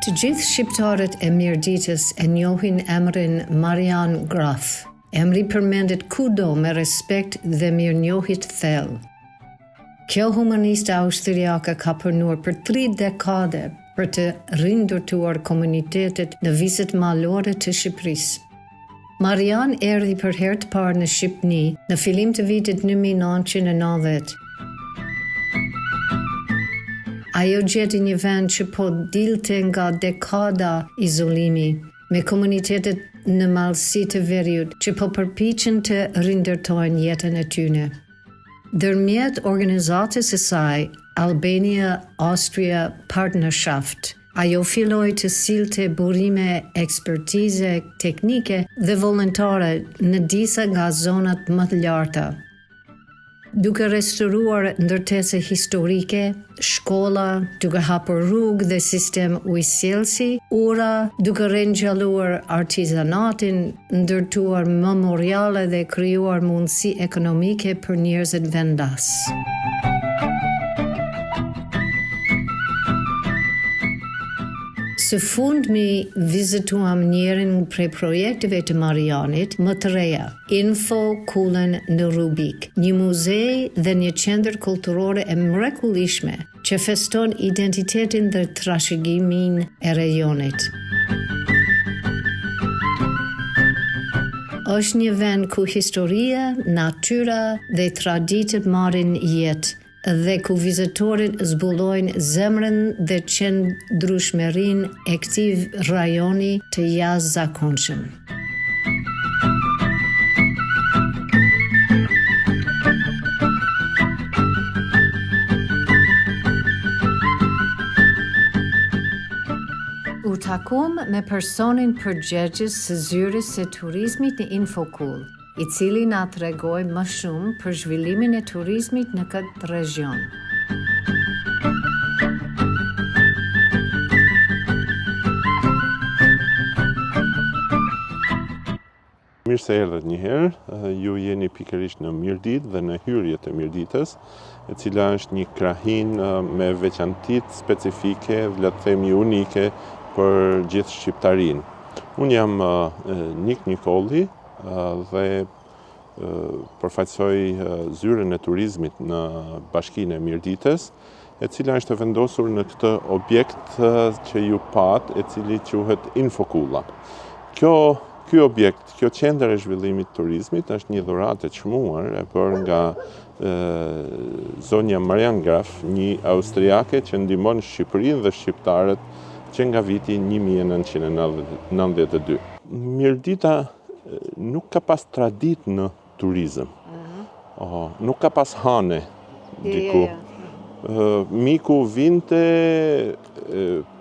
Të gjithë shqiptarët e Mirditës e njohin emrin Marianne Graf. Emri përmendet kudo me respekt dhe mirënjohje të thellë. Kjo humaniste austriake ka punuar për tri dekade për të rindërtuar komunitetet në viset malore të Shqipërisë. Marianne erdhi për herë të parë në Shqipni në fillim të vitit 1990. Ajo gjeti një vend që po dilte nga dekada izolimi, me komunitetet në malësi të veriut që po përpiqen të rindërtojnë jetën e tyre. Ndërmjet organizatës së saj, Albania Austria Partnerschaft, ajo filloi të sillte burime ekspertize teknike dhe vullnetare në disa nga zonat më të larta, duke restauruar ndërtesa historike, shkolla, duke hapur rrugë dhe sistem ujësjellësi, ura, duke ringjalluar artizanatin, ndërtuar memoriale dhe krijuar mundësi ekonomike për njerëzit vendas. Së fundmi vizituam njërin prej projekteve të Marianit më të reja, Info Kullën në Rubik, një muze dhe një qendër kulturore e mrekullueshme që feston identitetin dhe trashëgiminë e rajonit. Është një vend ku historia, natyra dhe traditat marrin jetë dhe ku vizitorët zbulojnë zemrën dhe qëndrueshmërinë e këtij rajoni të jashtëzakonshëm. U takum me personin përgjegjës së zyrës së turizmit në Infokull, i cili na tregoi më shumë për zhvillimin e turizmit në këtë regjion. Mirë se erdhët një herë, ju jeni pikërisht në Mirditë dhe në hyrje të Mirditës, e cila është një krahinë me veçantitë specifike dhe le të themi unike për gjithë shqiptarinë. Unë jam Nik Nikolli dhe përfaqësoj zyrën e turizmit në Bashkinë e Mirditës, e cila është e vendosur në këtë objekt që ju patë, e cili quhet Infokulla. Kjo Ky objekt, kjo qendër e zhvillimit të turizmit është një dhuratë e çmuar e bërë nga zonja Marianne Graf, një austriake që ndihmon Shqipërinë dhe shqiptarët që nga viti 1992. Mirdita nuk ka pas traditë në turizëm. Oh, nuk ka pas hane diku. Miku vinte,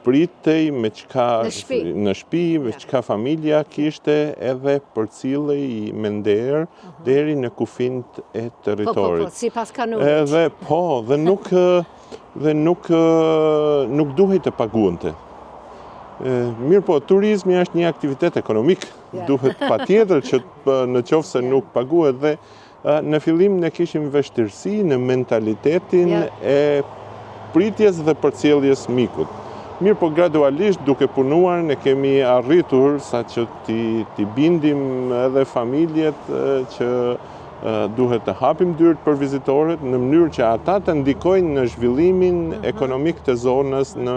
pritej me çka në shpi, me çka familja kishte edhe përcillej me nder deri në kufijtë e territorit. Po, po, po, sipas kanunit. Edhe, po, dhe nuk, dhe nuk, nuk duhej të paguante. Mirëpo, turizmi është një aktivitet ekonomik, duhet patjetër që në qoftë se nuk paguhet dhe në fillim ne kishim vështirësi në mentalitetin e pritjes dhe përcjelljes mikut. Mirëpo gradualisht duke punuar ne kemi arritur sa që t'i bindim edhe familjet që duhet të hapim dyert për vizitorët në mënyrë që ata të ndikojnë në zhvillimin ekonomik të zonës në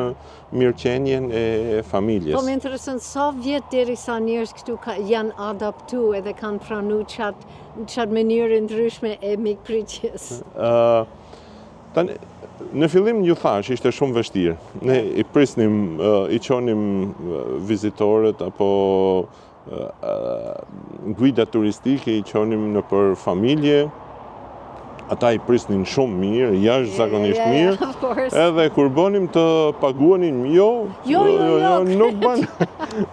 mirëqenien e familjes. Po më intereson sa vjet deri sa njerëz këtu ka, janë adaptu edhe kanë pranu qat, qat mënyrë ndryshme e mikpritjes. Uh, tani, në fillim ju thash, ishte shumë vështirë. Ne i prisnim, i çonim vizitorët apo guida turistike i çonim nëpër familje, ata i prisnin shumë mirë, jashtëzakonisht mirë, edhe kur bënim të paguanin, jo, jo, jo, jo, jo, nuk bën,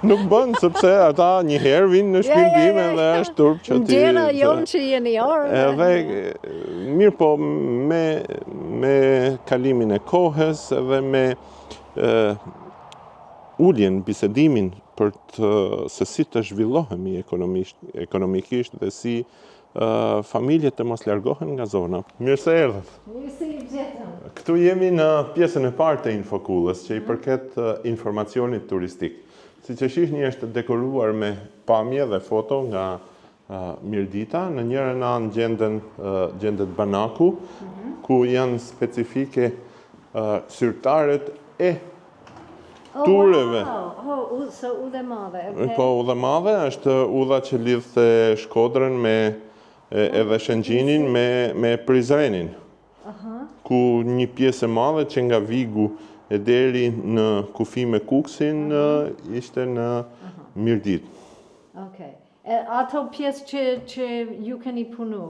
nuk bën, sepse ata një herë vinë në shpinë time dhe është turp që ti... Ndjera jonë që jeni orë. Edhe, mirëpo, me, me kalimin e kohës edhe me uljen, bisedimin për të se si të zhvillohemi ekonomikisht dhe si familjet të mos largohen nga zona. Mirë se erdhët. Mirë se ju gjetëm. Këtu jemi në pjesën e parë të infokullës që i përket informacionit turistik. Siç e shihni është dekoruar me pamje dhe foto nga Mirdita. Në njërën anë gjenden gjendet banaku, mhm. ku janë specifike sirtarët e oh, tureve. Wow. Oh, so udhë e madhe, okay. Po, udhë e madhe është udha që lidhte Shkodrën me edhe Shëngjinin me me Prizrenin. Ku një pjesë e madhe që nga Vigu e deri në kufi me Kukësin ishte në Mirditë. Okej. E ato pjesë që që ju keni punu,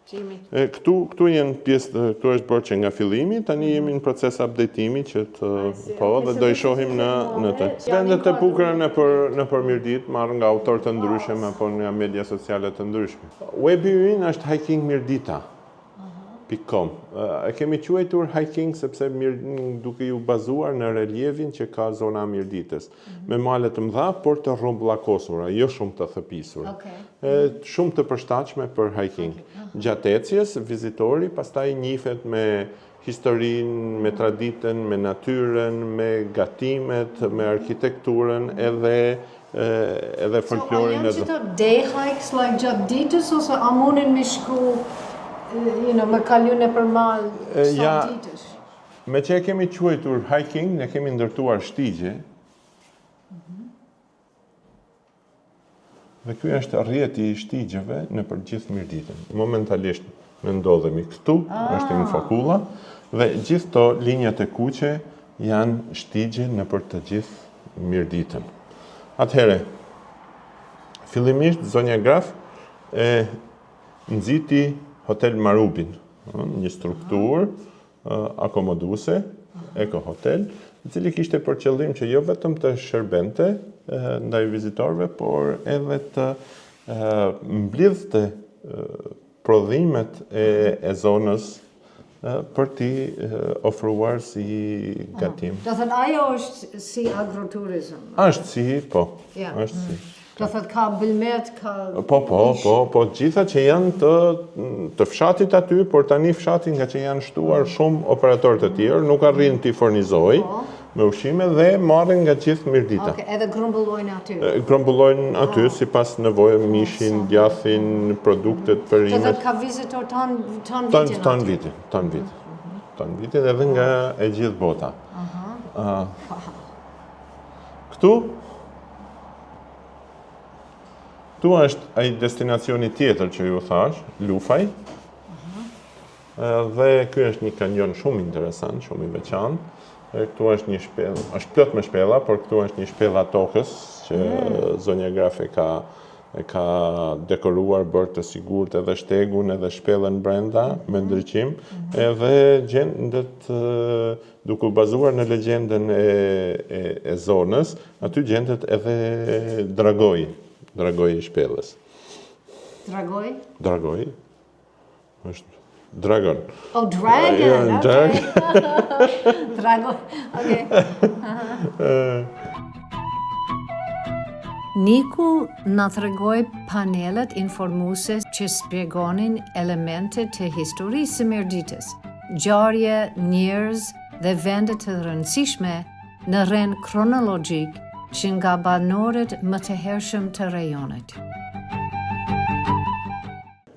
që jemi... E, këtu, këtu janë pjesë, këtu është bërë që nga fillimi, tani jemi në proces update-imi që të, po, dhe do i shohim në, në të. Vendet e bukura nëpër, nëpër Mirditë, marrë nga autorë të ndryshëm apo nga media sociale të ndryshme. Webi ynë është Hiking Mirdita. .com. E kemi quajtur hiking sepse mir, duke ju bazuar në relievin që ka zona e Mirditës, mm -hmm. me male të mëdha, por të rrumbullakosura, jo shumë të thepisura. Okay. E, shumë të përshtatshme për hiking. Okay. Gjatë ecjes, vizitori pastaj njihet me historinë, me traditën, me natyrën, me gatimet, me arkitekturën, edhe edhe folklorin e So, a janë qëto day hikes like gjatë ditës ose a munden me shku, you know, me kalu nëpër mal sa ja, ditësh? Me që e kemi quajtur hiking, ne kemi ndërtuar shtigje. Mm -hmm. Dhe ky është rrjeti i shtigjeve nëpër gjithë Mirditën. Momentalisht ne ndodhemi këtu, ah. është infokulla, dhe gjithë to linjat e kuqe janë shtigje nëpër të gjithë Mirditën. Atëherë, fillimisht zonja Graf e nxiti Hotel Marubin, një strukturë akomoduese, Eco Hotel, i cili kishte për qëllim që jo vetëm të shërbente ndaj vizitorëve, por edhe të mblidhte prodhimet e, e zonës për t'i ofruar si gatim. Do thot ajo është si agroturizëm. Është si, po. Ja. Është si. Do thot ka bulmet, ka Po, po, po, po, gjitha që janë të, të fshatit aty, por tani fshati nga që janë shtuar shumë operatorë të tjerë, nuk arrin t'i furnizoj Po. me ushqime dhe marrin nga gjithë Mirdita. Okay, edhe grumbullojnë aty. E, Grumbullojnë aty sipas nevojë mishin, djathin, produktet, Do perimet. thot ka vizitor tan tan Tan, vitin tan aty. vitin, tan vitin. Tan vitin edhe nga e gjithë bota. Aha. Këtu Këtu është ai destinacioni tjetër që ju thash, Lufaj. Dhe ky është një kanjon shumë interesant, shumë i veçantë. Dhe këtu është një shpellë, është plot me shpella, por këtu është një shpella tokës që mm. zonja Graf e ka e ka dekoruar bërë të sigurt edhe shtegun edhe shpellën brenda me mhm. ndriçim, mm -hmm. edhe gjendet Duke u bazuar në legjendën e, e, e zonës, aty gjendet edhe dragoi, dragoi i shpellës. Dragoi? Dragoi. Është dragon. Oh, dragon. Ja, okay. Dragon. Okay. Niku na tregoi panelet informuese që shpjegonin elemente të historisë së Mirditës. ngjarje, njerëz dhe vende të rëndësishme në rend kronologjik që nga banorët më të hershëm të rajonit.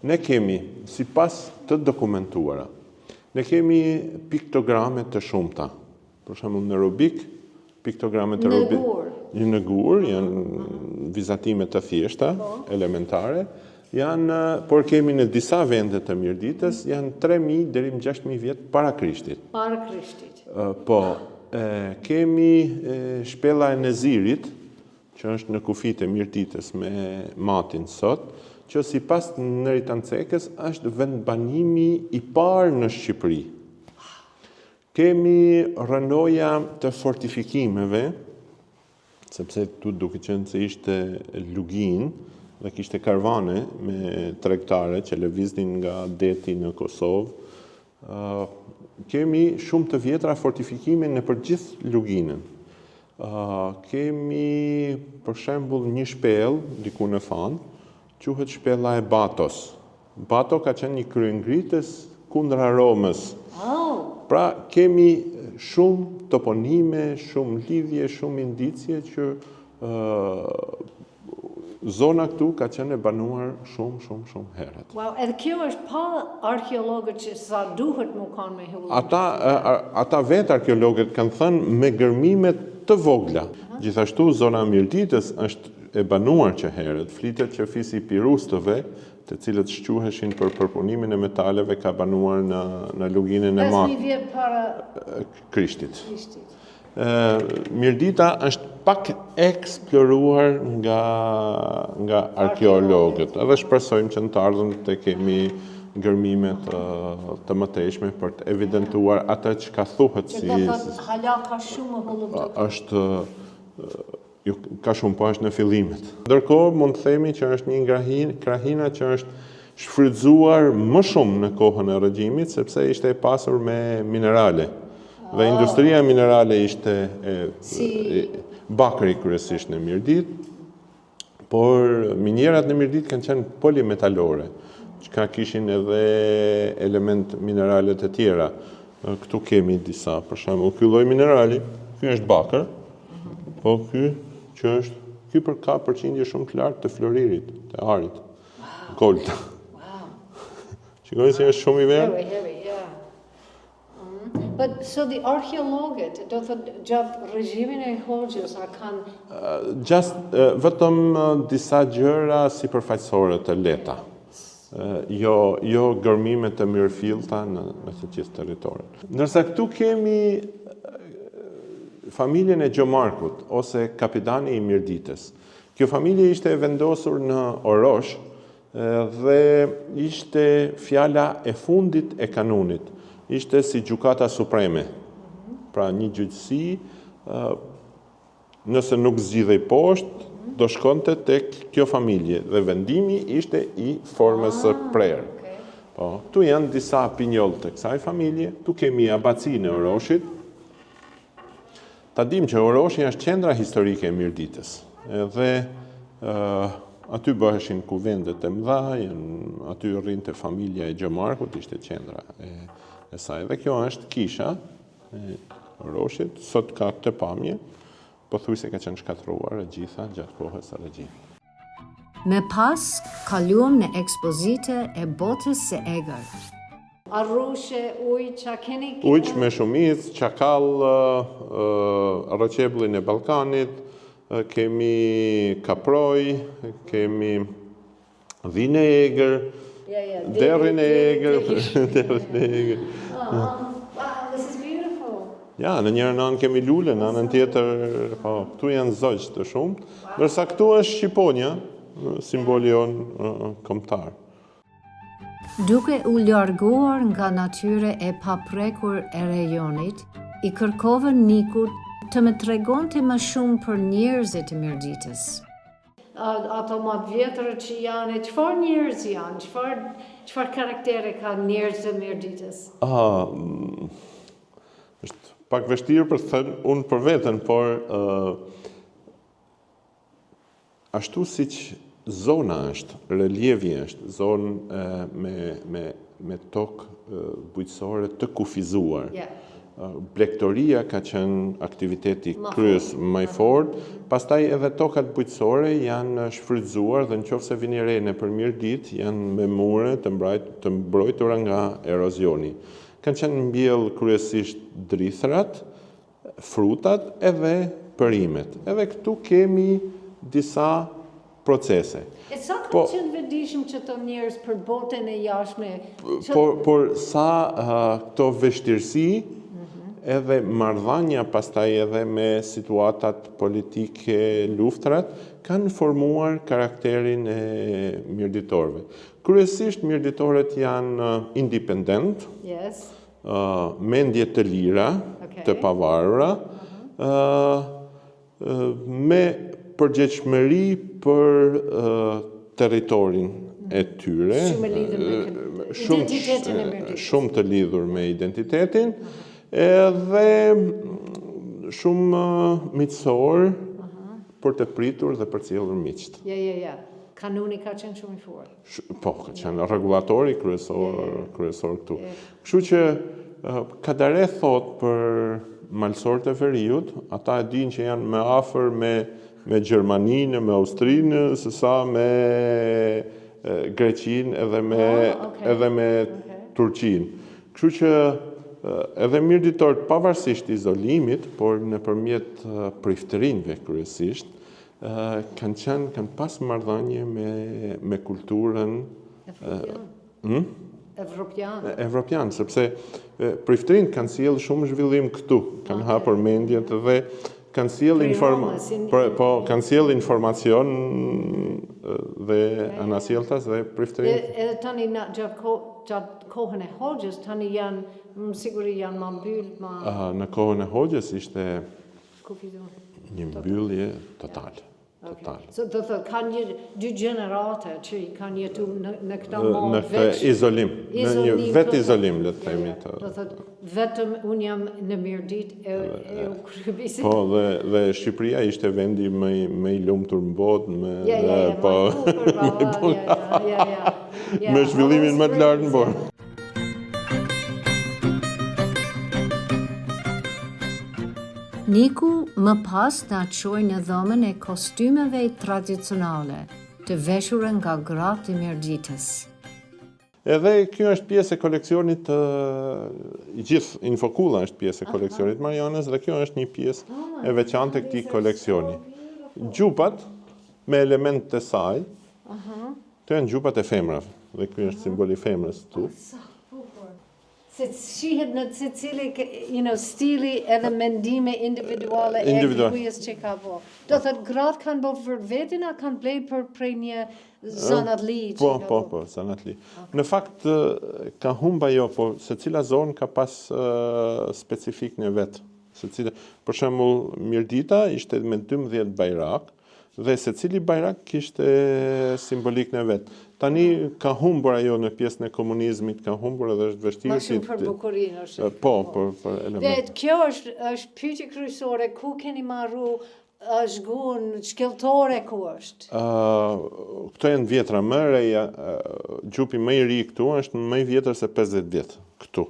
Ne kemi, sipas të dokumentuara, ne kemi piktograme të shumta. Për shembull në Rubik, piktogramet e Rubik. Në gur. Në gur janë vizatime të thjeshta, po. elementare, janë, por kemi në disa vende të Mirditës, janë 3000 deri në 6000 vjet para Krishtit. Para Krishtit. Po, e, kemi e, shpella e Nezirit, që është në kufijtë e Mirditës me Matin sot, që sipas Neritan Cekës është vendbanimi i parë në Shqipëri. Kemi rrënoja të fortifikimeve, sepse këtu duke qenë se ishte luginë dhe kishte karvane me tregtare që lëviznin nga deti në Kosovë, kemi shumë të vjetra fortifikime nëpër gjithë luginën. Kemi për shembull një shpellë diku në Fan, quhet shpella e Batos. Bato ka qenë një kryengritës kundra Romës. Oh. Pra kemi shumë toponime, shumë lidhje, shumë indicie që zona këtu ka qenë e banuar shumë, shumë, shumë herët. Wow, edhe kjo është pa arkeologët që sa duhet mu kanë me hulumtu. Ata, ata vetë arkeologët kanë thënë me gërmime të vogla. Gjithashtu zona e Mirditës është e banuar që herët. Flitet që fisi i Pirustëve, të cilët shquheshin për përpunimin e metaleve, ka banuar në në luginën e 5000 vjet para Krishtit. Krishtit. Mirdita është pak eksploruar nga nga arkeologët. Edhe shpresojmë që në të ardhmen të kemi gërmime të, të mëtejshme për të evidentuar atë çka thuhet si... Që do thotë, hala ka shumë hulumtu. Është Jo, ka shumë, po është në fillimet. Ndërkohë, mund të themi që është një nga krahina që është shfrytëzuar më shumë në kohën e regjimit, sepse ishte e pasur me minerale. Dhe ah. industria minerale ishte e, si... e, bakri kryesisht në Mirditë, por minierat në Mirditë kanë qenë polimetalore, çka kishin edhe element minerale të tjera. Këtu kemi disa, për shembull, ky lloj minerali, ky është bakër, po ky që është, ky për ka përqindje shumë të lartë të floririt, të arit, wow. gold. Wow. Shikoni si është shumë i verdhë. Very heavy, yeah. Mm. But so the arkeologët, do të gjatë regjimin e Hoxhës, a kanë... Just, vetëm disa gjëra sipërfaqësore të lehta. Jo, jo gërmime të mirëfillta në, në të gjithë territorin. Ndërsa këtu kemi familjen e Gjomarkut, ose kapidani i Mirditës. Kjo familje ishte e vendosur në Orosh dhe ishte fjala e fundit e kanunit. Ishte si gjykata supreme. Pra një gjyqësi Nëse nuk zgjidhej poshtë, do shkonte tek kjo familje dhe vendimi ishte i formës së ah, prerë. Po, këtu janë disa pinjollë të kësaj familje. Këtu kemi abacinë e Oroshit. Ta dimë që Oroshi është qendra historike e Mirditës. Edhe uh, aty bëheshin kuvendet e mëdha, aty rrinte familja e Gjomarkut, ishte qendra e, e saj. Dhe kjo është kisha e Oroshit, sot ka këtë pamje, pothuajse ka qenë shkatërruar e gjitha gjatë kohës së regjimit. Më pas kaluam në ekspozitën e botës së egër. Arushe, ujq, a keni... Ujq me shumicë, çakall, rrëqebllin e Ballkanit, kemi kaproj, kemi Dhinë e egër, derrin e egër, derrin e egër. Oh, wow, this is beautiful. Ja, në njërën anë kemi lule, në anën tjetër, po, këtu janë zogj të shumtë, ndërsa këtu është shqiponja, simboli jonë kombëtar. Duke u larguar nga natyra e paprekur e rajonit, i kërkova Nikut të më tregonte më shumë për njerëzit e Mirditës. Ato ma të vjetër që janë, e çfarë njerëz janë, çfarë çfarë karaktere kanë njerëzit e Mirditës? Ah, mm, është pak vështirë për të thënë unë për veten, por uh, ashtu siç zona është, relievi është, zonë uh, me, me me tokë bujqësore të kufizuar. Blegtoria ka qenë aktiviteti kryes më i fortë, pastaj edhe tokat bujqësore janë shfrytëzuar dhe në qoftë se vini re nëpër Mirditë janë me mure të mbrajt, të mbrojtura nga erozioni. Kanë qenë mbjellë kryesisht drithërat, frutat edhe perimet. Edhe këtu kemi disa procese. E sa kanë po, qenë vetëdijshëm qëto njerëz për botën e jashtme? Që... Por, por sa uh, këto vështirësi, mm -hmm. edhe marrëdhënia pastaj edhe me situatat politike, luftrat, kanë formuar karakterin e mirditorëve. Kryesisht mirditorët janë independent, yes. mendje të lira, të pavarura, me përgjegjshmëri për territorin e tyre, shumë shumë të lidhur me identitetin, edhe shumë miqësor për të pritur dhe përcjellur miqtë. Ja, ja, ja. Kanuni ka qenë shumë i fortë. Po, ka qenë rregullatori kryesor, kryesor këtu. Kështu që Kadare thotë për malësorët e veriut, ata e dinë që janë më afër me me Gjermaninë, me Austrinë, se sa me Greqinë edhe me oh, okay. edhe me okay. Turqinë. Kështu që edhe mirditorët pavarësisht izolimit, por nëpërmjet priftërinjve kryesisht, kanë qenë, kanë pas marrëdhënie me, me kulturën Hm? Evropian. Evropian, sepse priftërinjtë kanë sjellë shumë zhvillim këtu, kanë okay. hapur mendjet dhe kanë sjellë informa po, po kanë sjellë informacion dhe anasjelltas dhe priftërinjtë. Edhe tani në gjatë ko, gjatë kohën e Hoxhës tani janë më siguri janë më mbyll më Në kohën e Hoxhës ishte një mbyllje totale. Total. So, do të ka një dy gjenerate që i kanë jetu në, në këtë mal Në këtë izolim, në një vetë izolim, le të themi. Të... Do të vetëm unë jam në Mirditë e, e u kryebisi. Po, dhe, dhe Shqipëria ishte vendi më, më i lumtur në botë, me, ja, ja, ja, po, më i bukur, ja, ja, ja, ja, me zhvillimin më të lartë në botë. Niku më pas na çoi në dhomën e kostumeve tradicionale, të veshura nga gratë e Mirditës. Edhe kjo është pjesë e koleksionit të i gjithë Infokulla është pjesë e koleksionit Marianës dhe kjo është një pjesë oh e veçantë e këtij koleksioni. Xhupat me elementet e saj, Këto janë xhupat e femrave dhe ky është simboli i femrës këtu. Sa bukur. Se shihet në secili, you know, stili edhe mendime individuale e gruas që ka bo. Do thot gratë kanë bo për vetin a kanë blej për prej një zanatli që po, po, po, zanatli. Okay. Në fakt ka humb ajo, po secila zonë ka pas uh, specifikën e vet. Secila, për shembull, Mirdita ishte me 12 bajrak, Dhe secili bajrak kishte simbolikën e vet. Tani ka humbur ajo në pjesën e komunizmit, ka humbur edhe është vështirë. Ma shumë për bukurinë është. Po, për për element. Dhe kjo është është pyetje kryesore, ku keni marru zhgun, shkelltore ku është? Ë, këto janë vjetra më reja, xhupi më i ri këtu është më i vjetër se 50 vjet këtu.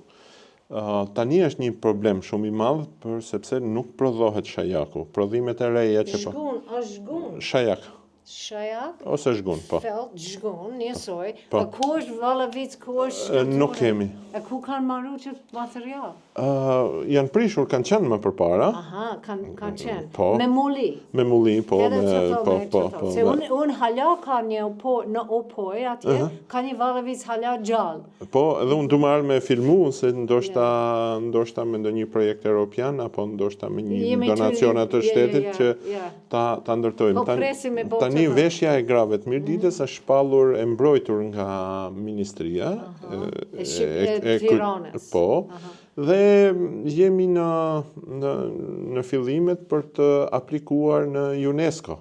Tani është një problem shumë i madh për sepse nuk prodhohet shajaku. Prodhimet e reja që po. Zhgun, është zhgun. Shajak. Shajak? Ose zhgun, po. Felt, zhgun, njësoj. Po. A ku është Valavicë, ku është Nuk kemi. A ku kanë marru qët material? Uh, janë prishur, kanë qenë më përpara. Aha, kanë kanë qenë. Po. Me mulli. Me mulli, po, me, po, po, po. Se unë un hala ka një po, në Opojë atje, uh -huh. ka një Valavicë hala gjallë. Po, edhe unë du me ardhë me filmu, se ndoshta, ndoshta me ndonjë projekt europian, apo ndoshta me një donacion të shtetit që ta, ta ndërtojmë. Po presim me botë. Tani veshja e grave të Mirditës mm. është shpallur e mbrojtur nga ministria e, e, e, e, Tiranës. Po. Dhe jemi në, në, në fillimet për të aplikuar në UNESCO.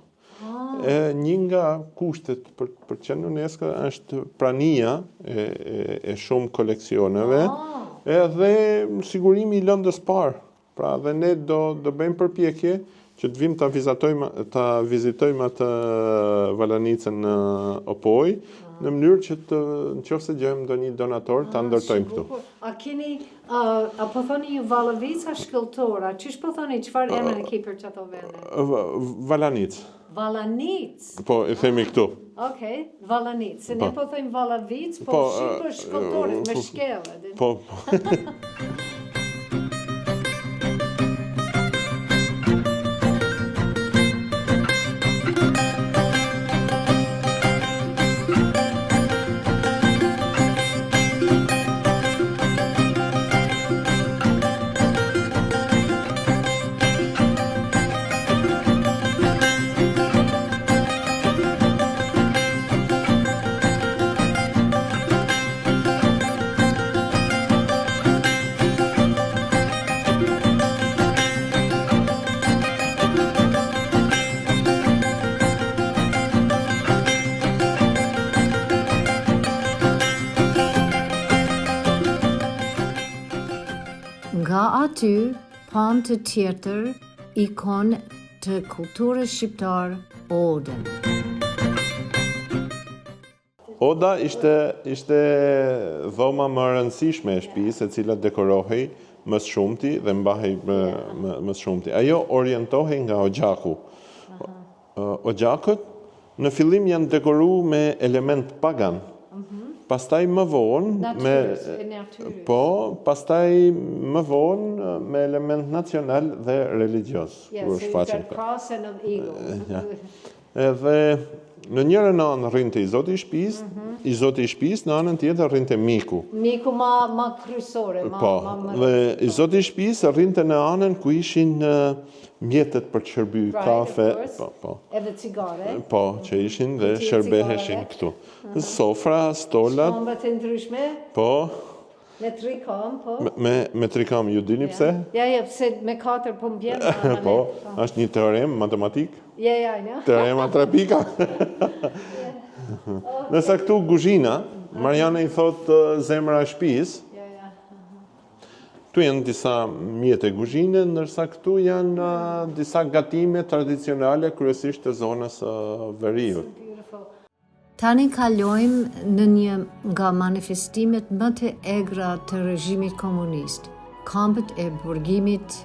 E një nga kushtet për për të qenë në UNESCO është prania e, e, e shumë koleksioneve ah. edhe sigurimi i lëndës parë. Pra dhe ne do do bëjmë përpjekje që të vim ta vizatojmë ta vizitojmë atë Valanicën në Opojë, ah. në mënyrë që të në qoftë se gjejmë ndonjë donator ta ah, ndërtojmë këtu. A keni a, a po thoni ju Valavica shkëltora? Qysh po thoni çfarë emër e ke për qato vende? Valanicë. Valanicë. Po, e themi këtu. Okej, Valanicë. Se ne po, po themi Valavicë, po, po shqip për shkëltorit, me shkellë. Po, po. Nga aty, pamë të tjetër ikonë të kulturës shqiptare, Odën. Oda ishte ishte dhoma më e rëndësishme e shtëpisë, e cila dekorohej më së shumti dhe mbahej më më më së shumti. Ajo orientohej nga oxhaku. Oxhakët në fillim janë dekoru me element pagan. Pastaj më vonë me po, pastaj më vonë me element nacional dhe religjioz, kur shfaqen këto. Ja. Edhe në njërën anë rrinte i zoti i shtëpisë, mhm. i zoti i shtëpisë, në anën tjetër rrinte miku. Miku ma ma kryesore, ma po, ma më Dhe i zoti i shtëpisë rrinte në anën ku ishin mjetet për të shërby right, kafe, po, po. Edhe cigare. Po, që ishin dhe shërbeheshin këtu. Mhm. Sofra, stolat. Shkambat e ndryshme. Po. Me tri kam, po. Me, me tri kam, ju dini pse? Ja, ja, pse me katër po më vjen. Po, po, është një teorem matematik. Ja, ja, ja. Teorema tre pika. Ndërsa këtu guzhina, Mariana i thot zemra e shtëpisë. Ja, ja. Këtu janë disa mjete guzhine, ndërsa këtu janë disa gatime tradicionale, kryesisht të zonës së veriut. Tani kalojmë në një nga manifestimet më të egra të regjimit komunist, kampet e burgimit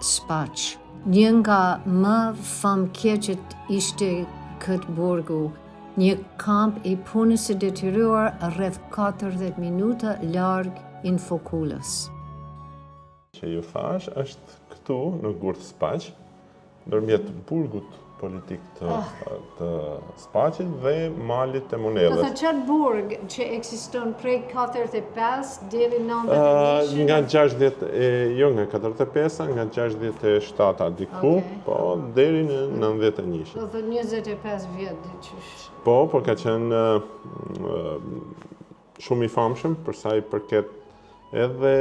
Spaç. Një nga më famëkeqët ishte këtë burgu, një kamp i punës së detyruar rreth 40 minuta larg Infokullës. Që ju thash është këtu në Gurth Spaç, ndërmjet burgut politik të, ah. të Spaçit dhe malit të Munellës. Do të thotë burg që ekziston prej 45 deri në 91? Nga 60, e, jo nga 45-a, nga 67-a diku, okay. po deri në 91. Do të 25 vjet diqysh. Po, po ka qenë shumë i famshëm për sa i përket edhe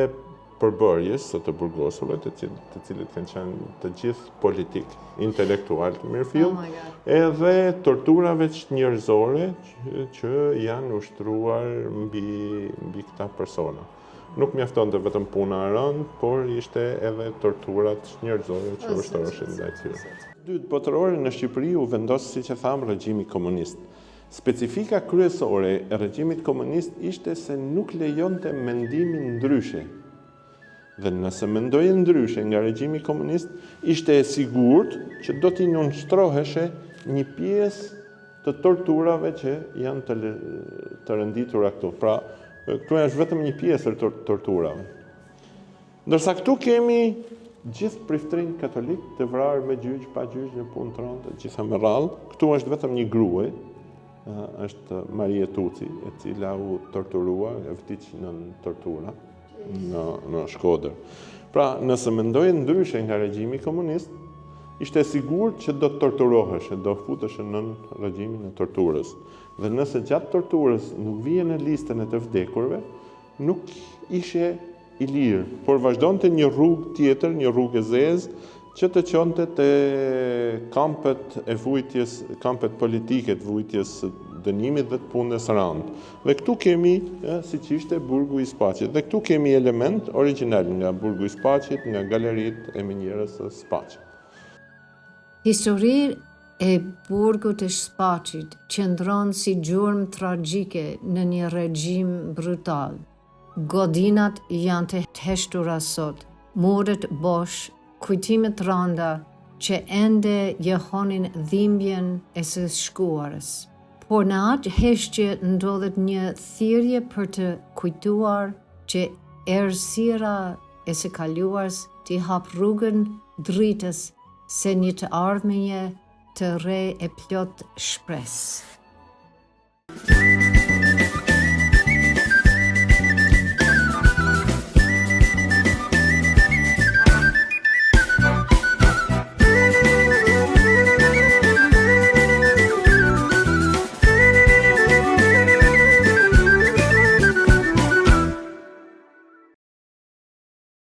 përbërjes së të burgosurve, të, cilë, të cilët kanë qenë të gjithë politik, intelektual të mirëfilltë, oh edhe torturave çnjerëzore që, që janë ushtruar mbi, mbi këta persona. Nuk mjaftonte vetëm puna e rëndë, por ishte edhe torturat çnjerëzore që ushtroheshin ndaj tyre. Dytë botërore në Shqipëri u vendos, siç e thamë, regjimi komunist. Specifika kryesore e regjimit komunist ishte se nuk lejonte mendimin ndryshe. Dhe nëse mendoje ndryshe nga regjimi komunist, ishte e sigurt që do t'i nënshtroheshe një pjesë të torturave që janë të, të renditura këtu. Pra, këtu është vetëm një pjesë e torturave. Ndërsa këtu kemi gjithë priftërinjtë katolik të vrarë me gjyq, pa gjyq, në punë të rëndë, të gjitha me radhë. Këtu është vetëm një grua, është Marie Tuci, e cila u torturua, e vdiq nën tortura në, në Shkodër. Pra, nëse mendoje ndryshe nga regjimi komunist, ishte e sigurt që do të torturoheshe, do futeshe nën regjimin e torturës. Dhe nëse gjatë torturës nuk vije në listën e të vdekurve, Nuk ishe i lirë, por vazhdonte një rrugë tjetër, një rrugë e zezë, që të çonte te kampet e vujtjes, kampet politike të vujtjes së dënimit dhe të punës së rëndë. Dhe këtu kemi, siç ishte burgu i Spaçit. Dhe këtu kemi element origjinal nga burgu i Spaçit, nga galeritë e minierës së Spaçit. Historia e burgut të Spaçit qëndron si gjurmë tragjike në një regjim brutal. Godinat janë të heshtura sot, muret bosh, kujtime të rënda që ende jehonin dhimbjen e së shkuarës. Por në atë heshtje ndodhet një thirrje për të kujtuar që errësira e së kaluarës t'i hapë rrugën dritës së një të ardhmeje të re e plot shpresë.